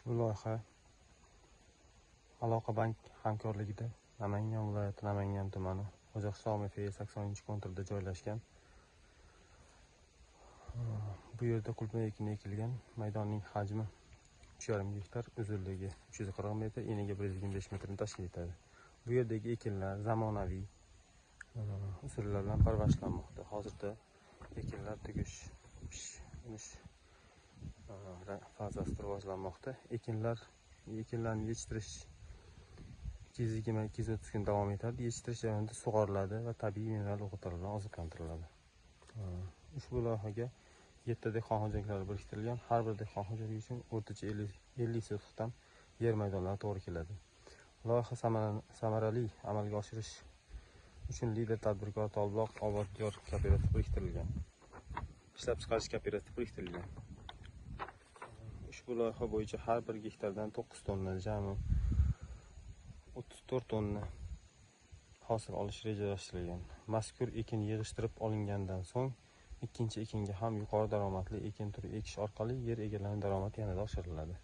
Ushbu loyiha Aloqa bank hamkorligida Namangan viloyati Namangan tumani Xo'ja Hisomiy 80-konturda joylashgan. Bu yerda qulupnay ekini ekilgan. Maydonning hajmi 3,5 gektar, uzunligi 340 metr, eniga 125 metrni tashkil etadi. Bu yerdagi ekinlar zamonaviy usullar bilan parvarishlanmoqda. Hozirda ekinlar tugish, pish, fazasida rivojlanmoqda. Ekinlarni yetishtirish 220-230 kun davom etadi. Yetishtirish jarayonida sug'oriladi va tabiiy mineral o'g'itlar bilan oziqlantiriladi. Ushbu loyihaga 7 ta dehqon xo'jaliklari biriktirilgan. Har bir dehqon xo'jaligi uchun o'rtacha 50 sotixdan yer maydonlari to'g'ri keladi. Loyiha samarali amalga oshirish uchun lider tadbirkor Tolbuloq Obod Diyor kooperativi biriktirilgan. Ishlab chiqarish kooperativi biriktirilgan. Ushbu loyiha bo'yicha har bir gektardan 9 tonna, jami 34 tonna hosil olish rejalashtirilgan. Mazkur ekin yig'ishtirib olingandan so'ng ikkinchi ekinga ham yuqori daromadli ekin turi ekish orqali yer egalarining daromadi yanada oshiriladi.